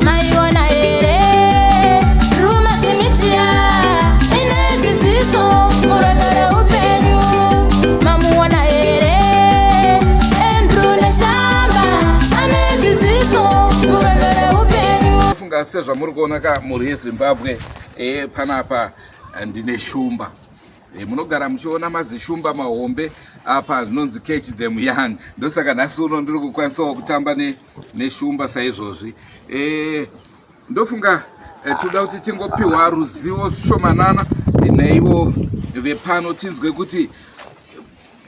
Maiona here Drewmas Media ine dzidziso murwendo reupenyu. Mamuona here Andrew Neshamba ane dzidziso murwendo reupenyu. Funga sezvamuri kuona ka mhuri yeZimbabwe e, panapa ndine shumba e, munogara muchiona mazishumba mahombe apa zvinonzi catch them young. Ndosaka nhasi uno ndiri kukwanisawo kutamba neshumba saizvozvi. E, ndofunga e, toda kuti tingopiwa ruzivo zvishomanana naivo vepano tinzwe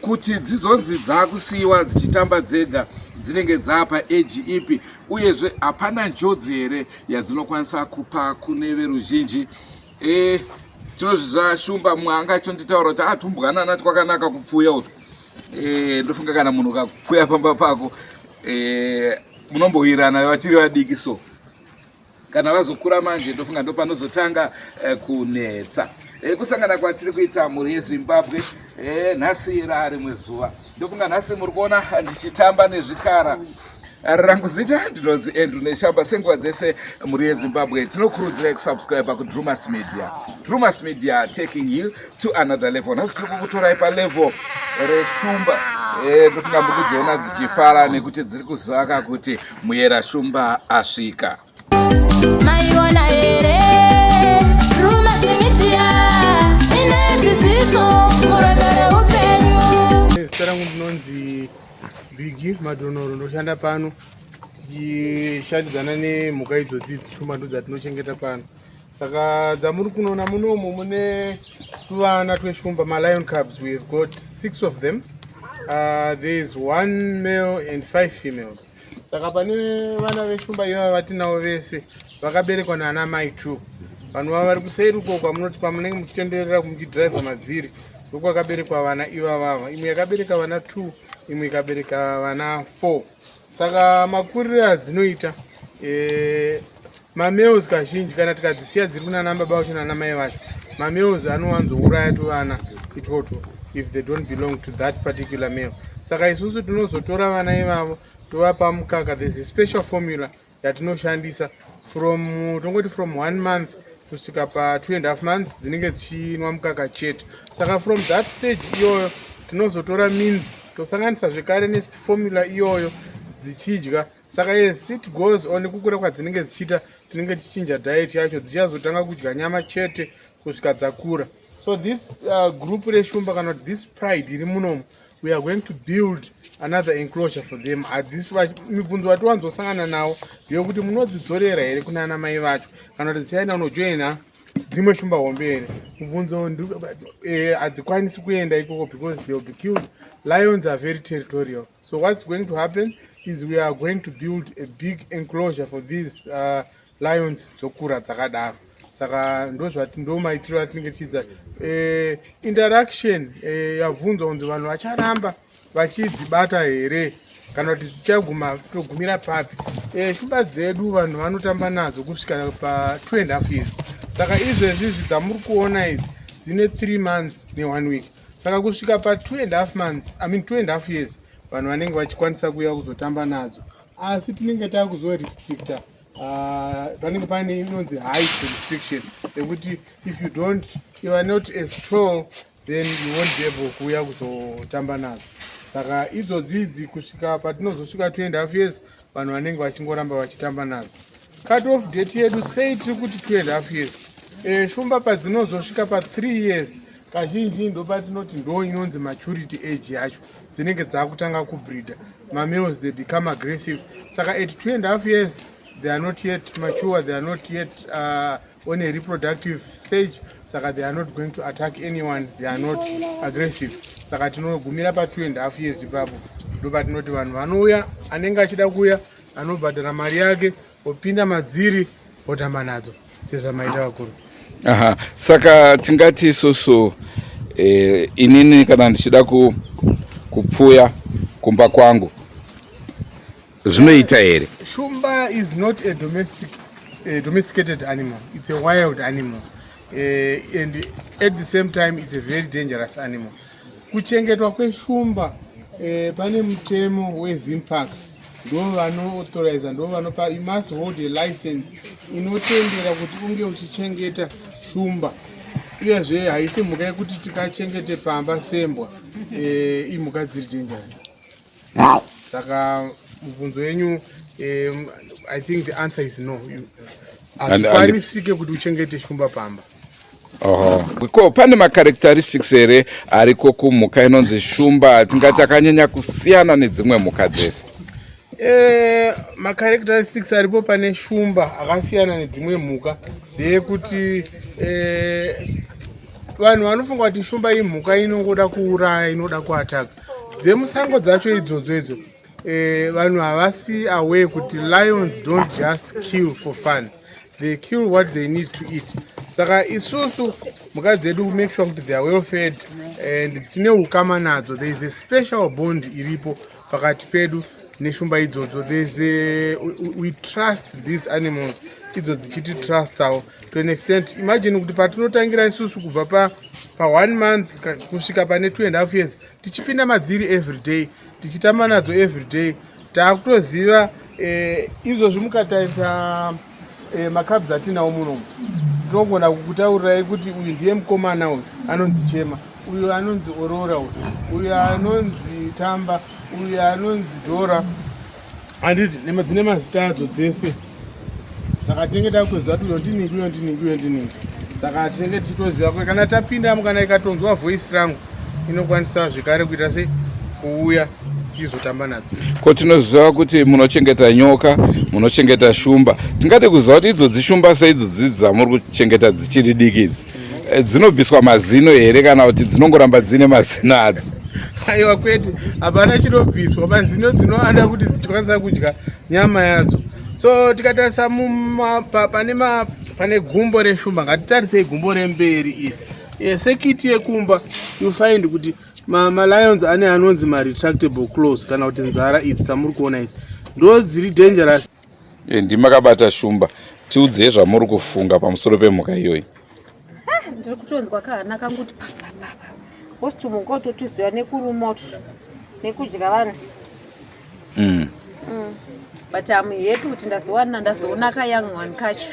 kuti dzizonzi dzakusiyiwa dzichitamba dzega dzinenge dzaapa eji ipi, uyezve hapana njodzi here yadzinokwanisa kupa kune veruzhinji. Tinozviziva shumba, mumwe anga achonditaura kuti tumbwanana twakanaka kupfuya utwu. Ndofunga kana munhu ukapfuya pamba pako, munombowirirana vachiri vadiki, so kana vazokura manje ndofunga ndopanozotanga kunetsa. Kusangana kwatiri kuita mhuri yeZimbabwe, nhasi rarimwe zuva. Ndofunga nhasi muri kuona ndichitamba nezvikara. Rangu zita ndinonzi Andrew Neshamba. Senguva dzese, mhuri yeZimbabwe, tinokurudzirai kusubscribe kuDrumas Media. Drumas Media, taking you to another level. Nhasi tiri kukutorai palevel reshumba. Ndofunga muri kudziona dzichifara nekuti dziri kuzaka kuti muyera shumba asvika. Maiona here Drewmas Media ine dzidziso murwendo reupenyu. Zita rangu ndinonzi Bigi Madhonoro, ndoshanda pano tichishandidzana nemhuka idzodzi idzi. Shumba ndo dzatinochengeta pano. Saka dzamuri kunoona munomu mune tuvana tweshumba, malion cubs. We have got six of them. There is one male and five females. Saka pane vana veshumba ivava vatinavo vese vakaberekwa naana mai two, vanova vari kuseri uko kwamunoti kwamunenge muchitenderera muchidhiraivha madziri, ndokwakaberekwa vana ivavava. Imwe yakabereka vana two, imwe ikabereka vana four. Saka makuriro adzinoita, mamales kazhinji kana tikadzisiya dziri kunana baba vacho nana mai vacho, mamales anowanzouraya tuvana itwotwo if they don't belong to that particular male. Saka isusu tinozotora vana ivavo tovapa mukaka. There's a special formula yatinoshandisa from, tongoti from one month kusvika pa2 and half months dzinenge dzichinwa mukaka chete. Saka from that stage iyoyo tinozotora mince tosanganisa zvekare neformula iyoyo, dzichidya. Saka as it goes on, kukura kwadzinenge dzichiita, tinenge tichinja diet yacho, dzichazotanga kudya nyama chete kusvika dzakura. So this group reshumba, kana kuti this pride iri munomu, we are going to build another enclosure for them. Hadzisi mibvunzo watiwanzosangana nawo ndeyekuti munodzidzorera here kuna ana mai vacho, kana kuti dzichaenda kunojoina dzimwe shumba hombe here? Mubvunzo hadzikwanisi kuenda ikoko because they will be killed. Lions are very territorial. So what's going to happen is we are going to build a big enclosure for these lions dzokura dzakadaro. Saka ndozvati ndo maitiro atinenge tichiidza. Interaction yabvunzwa kunzi vanhu vacharamba vachidzibata here kana kuti tichaguma togumira papi? Shumba dzedu vanhu vanotamba nadzo kusvika pa2 and half years. Saka izvezvi izvi dzamuri kuona idzi dzine 3 months ne1 week. Saka kusvika pa2 and half months, I mean 2 and half years, vanhu vanenge vachikwanisa kuuya kuzotamba nadzo, asi tinenge takuzorestricta. Panenge pane inonzi height restriction yekuti if you don't you are not as tall, then you won't be able kuuya kuzotamba nadzo. Saka idzodzi idzi kusvika patinozosvika 2 and half years, vanhu vanenge vachingoramba vachitamba nadzo. Cut off date yedu sei tiri kuti 2 and half years? Shumba padzinozosvika pa3 years kazhinji ndopatinoti ndo inonzi maturity age yacho, dzinenge dzakutanga kubreeda. Mamales, they become aggressive. Saka at 2 and half years they are not yet mature, they are not yet on a reproductive stage. Saka they are not going to attack anyone, they are not aggressive. Saka tinogumira pa2 and half years ipapo, ndopatinoti vanhu vanouya, anenge achida kuuya anobhadhara mari yake, opinda madziri, otamba nadzo sezvamaita vakuru. Aha, saka tingati isusu, inini kana ndichida kupfuya kumba kwangu. Zvinoita here? Shumba is not a domesticated animal. It's a wild animal, and at the same time it's a very dangerous animal. Kuchengetwa kweshumba, pane mutemo weZimparks, ndo vanoauthoriza, ndo vanopa. You must hold a license inotendera kuti unge uchichengeta shumba. Uyezve haisi mhuka yekuti tikachengete pamba sembwa. Imhuka dziri dangerous. Saka mubvunzo wenyu, I think the answer is no. Hazvikwanisike kuti uchengete shumba pamba. Oho. Ko pane macharacteristics here ariko kumhuka inonzi shumba, tingati akanyanya kusiyana nedzimwe mhuka dzese? Macharacteristics aripo pane shumba akasiyana nedzimwe mhuka ndeyekuti vanhu vanofunga kuti shumba imhuka inongoda kuuraya, inoda kuataka dzemusango dzacho idzodzo idzo. Vanhu havasi aware kuti lions don't just kill for fun, they kill what they need to eat. Saka isusu mhuka dzedu, make sure kuti they are well fed and tine ukama nadzo. There is a special bond iripo pakati pedu neshumba idzodzo. There is a, we trust these animals, idzo dzichiti trustawo to an extent. Imagine kuti patinotangira isusu kubva pa one month kusvika pane 2.5 years, tichipinda madziri every day, tichitamba nadzo every day, taakutoziva. Izvozvi mukatarisa macubs atinawo munomu, tinogona kukutaurirai kuti uyu ndiye mukomana, uyu anonzi Chema, uyu anonzi Orora, uyu anonzi Tamba, uyu anonzi Dora, handiti? Dzine mazita adzo dzese. Saka tinenge takutoziva kuti uyo ndiningi, uyo ndiningi, uyo ndiningi. Saka tinenge tichitoziva kuti kana tapindamo, kana ikatonzwa voice rangu, inokwanisa zvekare kuita sei, kuuya, tichizotamba nadzo. Ko tinoziva kuti munochengeta nyoka, munochengeta shumba. Tingade kuziva kuti idzodzi shumba seidzodzi dzamuri kuchengeta dzichiri diki idzi, dzinobviswa mazino here kana kuti dzinongoramba dzine mazino adzo? Aiwa, kwete, hapana chinobviswa mazino. Dzinoanda kuti dzichikwanisa kudya nyama yadzo. So tikatarisa pane gumbo reshumba, ngatitarisei gumbo remberi iri. Sekiti yekumba, you find kuti malions ane anonzi maretractable claws, kana kuti nzara idzi dzamuri kuona idzi, ndo dziri dangerous. Ndimakabata shumba, tiudzei zvamuri kufunga pamusoro pemhuka iyoyi. Ndiri kutonzwa kahana kanguti papapapa, costume ngototuziva nekuruma utu nekudya vanhu. But am happy kuti ndazowana, ndazoona kayoung one kacho.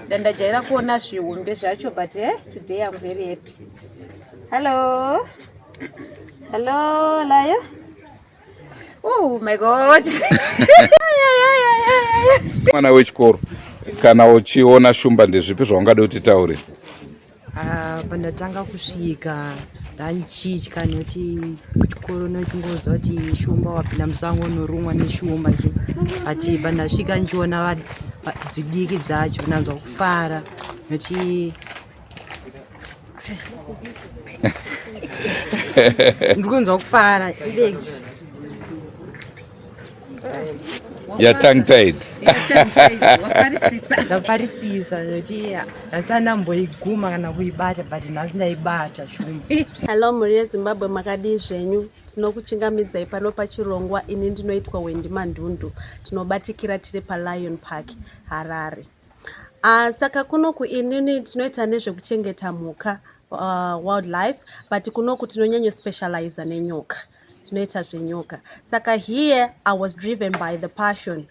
Ndandajaira kuona zvihombe zvacho, but today am very happy. Hello, hello, lion. Oh my God. Mwana wechikoro, kana uchiona shumba, ndezvipi zvaungade kuti taure? Ah, pandatanga kusvika ndandichitya nekuti kuchikoro nochingonzwa kuti shumba, wapinda musango unorumwa neshumba chi, but pandasvika ndichiona dzidiki dzacho, ndanzwa kufara nekuti ndiri kunzwa kufara in fact. You're tongue tied. Wafarisisa. Ndafarisisa nekuti handisati ndamboiguma kana kuibata, but nhasi ndaibata shumba. Hello mhuri yeZimbabwe, makadii zvenyu? Tinokuchingamidzai pano pachirongwa. Ini ndinoitwa Wendi Mandundu, tinobatikira tiri paLion Park, Harare. Saka kunoku inini tinoita nezvekuchengeta mhuka, wildlife, but kunoku tinonyanyospecializa nenyoka, tinoita zvenyoka. Saka here I was driven by the passion,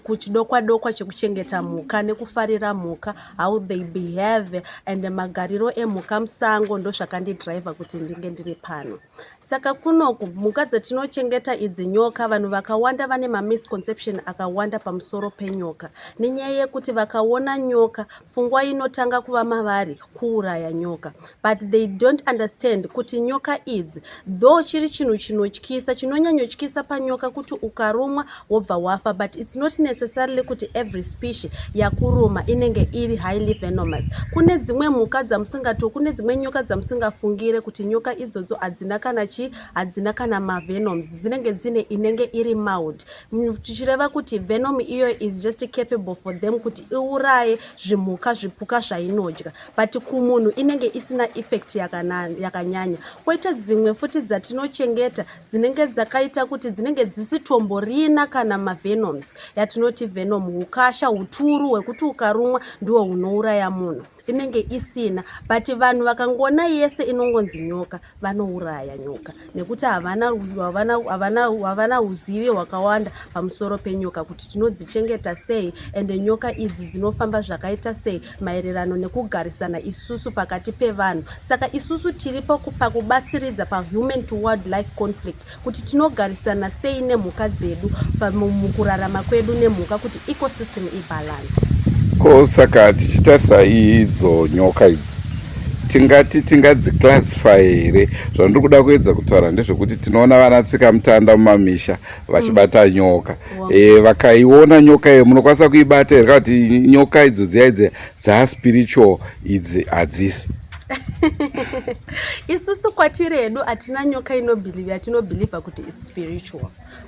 kuchidokwa dokwa chekuchengeta mhuka nekufarira mhuka, how they behave and magariro emhuka musango, ndo zvakandidhiraivha kuti ndinge ndiri pano. Saka kunoku mhuka dzatinochengeta idzi nyoka. Vanhu vakawanda vane mamisconception akawanda pamusoro penyoka, nenyaya yekuti vakaona nyoka, pfungwa inotanga kuva mavari kuuraya nyoka, but they don't understand kuti nyoka idzi, though chiri chinhu chinotyisa, chinonyanyotyisa panyoka kuti ukarumwa wobva wafa, but it's it's not necessarily kuti every species yakuruma inenge iri highly venomous. Kune dzimwe mhuka dzamusingato, kune dzimwe nyoka dzamusingafungire kuti nyoka idzodzo hadzina kana chi hadzina kana mavenoms, dzinenge dzine inenge iri mild, tichireva kuti venom iyo is just capable for them kuti iuraye zvimhuka zvipuka zvainodya, but kumunhu inenge isina effect yakanyanya. Kwoita dzimwe futi dzatinochengeta dzinenge dzakaita kuti dzinenge dzisitomborina kana mavenoms, yatinoti venom, ukasha uturu hwekuti ukarumwa ndiwo hunouraya munhu, inenge isina. But vanhu vakangoona yese inongonzi nyoka, vanouraya nyoka nekuti havana uzivi hwakawanda pamusoro penyoka, kuti tinodzichengeta sei ende nyoka idzi dzinofamba zvakaita sei maererano nekugarisana isusu pakati pevanhu. Saka isusu tiripo pakubatsiridza pahuman to wildlife conflict, kuti tinogarisana sei nemhuka dzedu mukurarama kwedu nemhuka, kuti ecosystem ibalance. Ko saka tichitarisa idzo nyoka idzi, tingati tingadziclassify here? Zvandiri kuda kuedza kutaura ndezvekuti tinoona vana tsika mutanda mumamisha vachibata nyoka. Vakaiona nyoka iyo, munokwanisa kuibata here, kana kuti nyoka idzo dziya idzi dzaspiritual idzi hadzisi? Isusu kwatiri hedu hatina nyoka inobelieve yatinobelieva kuti is spiritual.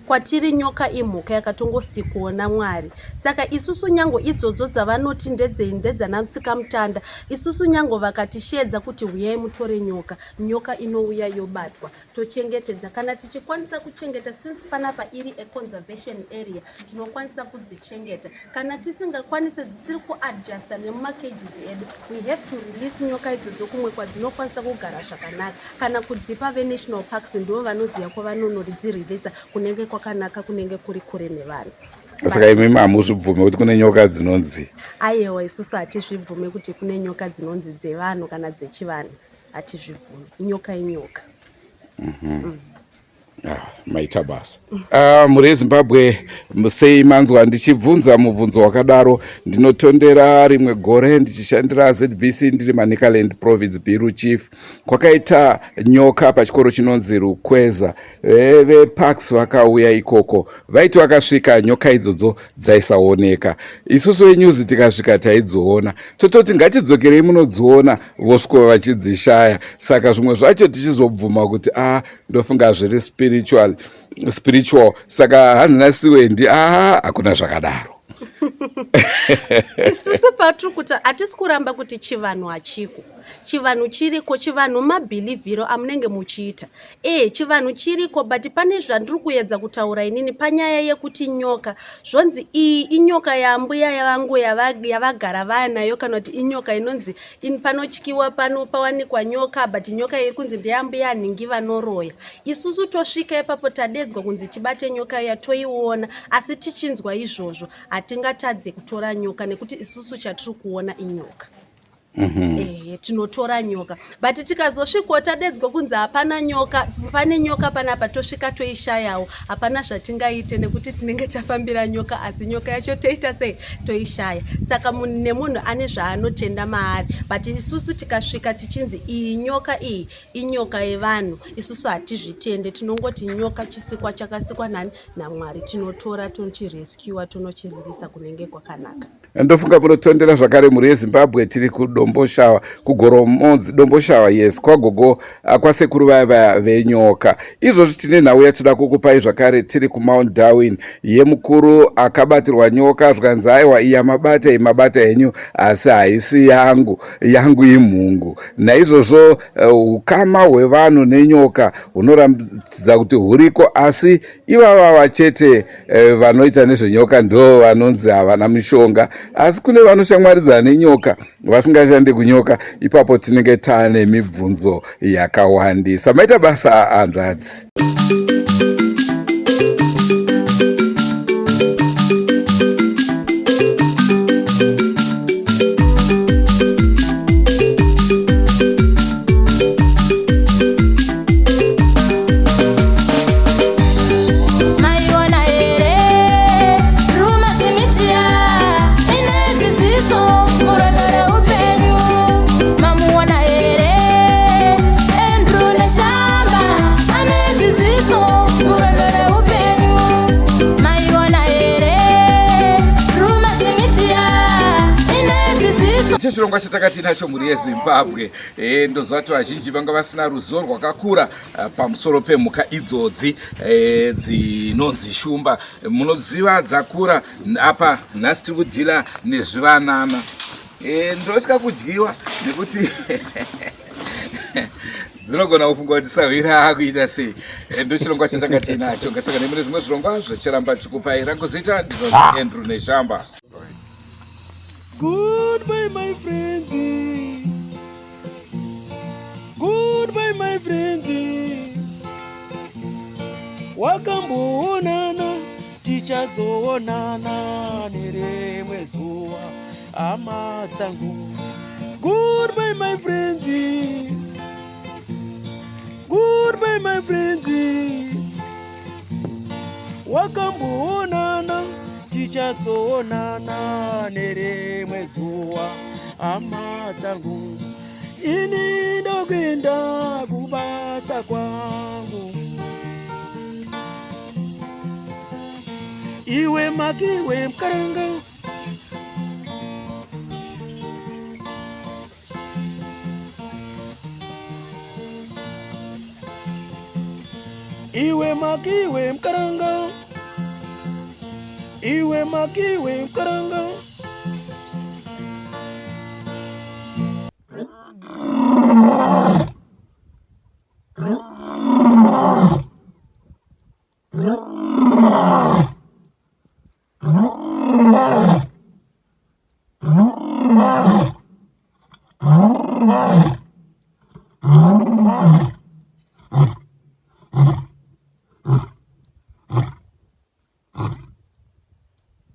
Kwatiri nyoka imhuka yakatongosikwawo naMwari. Saka isusu nyange idzodzo dzavanoti ndedzei, ndedzanatsikamutanda, isusu nyange vakatishedza kuti huyai mutore nyoka, nyoka inouya yobatwa, tochengetedza kana tichikwanisa kuchengeta. Since panapa iri aconservation area, tinokwanisa kudzichengeta. Kana tisingakwanise, dzisiri kuadjusta nemumacages edu, we have to release nyoka idzodzo kumwe kwadzinokwanisa kugara zvakanaka, kana kudzipa venational parks, ndo vanoziva kwavanonoridzireleasa kunenge kwakanaka, kunenge kuri kure nevanhu. Saka imimi hamuzvibvume kuti kune nyoka dzinonzi? Aiwa, isusu hatizvibvume kuti kune nyoka dzinonzi dzevanhu kana dzechivanhu, hatizvibvume. Nyoka inyoka. Ah, maita basa. Ah, mhuri yeZimbabwe, sei manzwa ndichibvunza mubvunzo wakadaro? Ndinotondera rimwe gore ndichishandira ZBC ndiri Manicaland Province Bureau Chief, kwakaita nyoka pachikoro chinonzi Rukweza. Veparks vakauya ikoko, vaiti vakasvika nyoka idzodzo dzaisaoneka. Isusu venews tikasvika taidziona, tototi ngatidzokerei munodziona, vosvika vachidzishaya. Saka zvimwe zvacho tichizobvuma kuti a ah, ndofunga zviri spiritual spiritual. Saka hanzi nasiwendi, a hakuna zvakadaro. Isusu patiri kuti hatisi kuramba kuti chivanhu hachiko, chivanhu chiriko. Chivanhu mabelieviro amunenge muchiita. Chivanhu chiriko, but pane zvandiri kuedza kutaura inini panyaya yekuti nyoka zvonzi iyi inyoka yambuya vangu yavagara vanayo, kana kuti inyoka inonzi panotyiwa pano pawanikwa nyoka, but nyoka iri kunzi ndeyambuya nhingi vanoroya. Isusu tosvika ipapo, tadedzwa kunzi tibate nyoka iya, toiona, asi tichinzwa izvozvo hatingatadze kutora nyoka nekuti isusu chatiri kuona inyoka. Ehe, tinotora nyoka, but tikazosvikawo tadedzwa kunzi hapana nyoka, pane nyoka panapa, tosvika toishayawo, hapana zvatingaite nekuti tinenge tafambira nyoka, asi nyoka yacho toita sei? Toishaya. Saka munhu nemunhu ane zvaanotenda maari, but isusu tikasvika tichinzi iyi nyoka, iyi inyoka yevanhu, isusu hatizvitende. Tinongoti nyoka chisikwa chakasikwa nani? NaMwari. Tinotora, tochirescua, tonochiririsa kunenge kwakanaka. Ndofunga munotondera zvakare, mhuri yeZimbabwe, tiri kuDomboshawa, kuGoromonzi, Domboshawa, yes, kwagogo, kwasekuru vaya vaya venyoka. Izvozvi tine nhau yatinoda kukupai zvakare. Tiri kuMount Darwin, yemukuru akabatirwa nyoka, zvikanzi aiwa, iya mabata iyi mabata henyu, asi haisi yangu, yangu imhungu. Naizvozvo ukama hwevanhu nenyoka hunoratidza kuti huriko, asi ivavava chete vanoita nezvenyoka ndo vanonzi havana mishonga, asi kune vanoshamwaridzana nenyoka vasingashandi kunyoka. Ipapo tinenge taane mibvunzo yakawandisa. Maita basa, hanzvadzi. Maiona here Drewmas Media ine dzidziso murwendo reupenyu? Mamuona here Andrew Neshamba ane dzidziso? Ndicho chirongwa chatakati nacho mhuri yeZimbabwe. E, ndoziva kuti vazhinji vanga vasina ruzivo rwakakura pamusoro pemhuka idzodzi e, dzinonzi shumba. Munoziva dzakura apa nhasi tiri kudhila nezvivanana. E, ndinotya kudyiwa nekuti dzinogona kufunga kuti sahwira akuita sei. E, ndochirongwa chatanga tiinacho. Ngatisangane mune zvimwe zvirongwa zvicharamba tichikupai. Rangu zita ndinonzi Andrew Neshamba. Goodbye my friends. Goodbye my friends. Wakamboonana tichazoonana nerimwe zuva hama dzangu. Goodbye my friends. Goodbye my friends. Wakamboonana tichazoonana nerimwe zuva hama dzangu. Ini ndokuenda kubasa kwangu. Iwe makiwe mkaranga. Iwe makiwe mkaranga. Iwe makiwe mkaranga.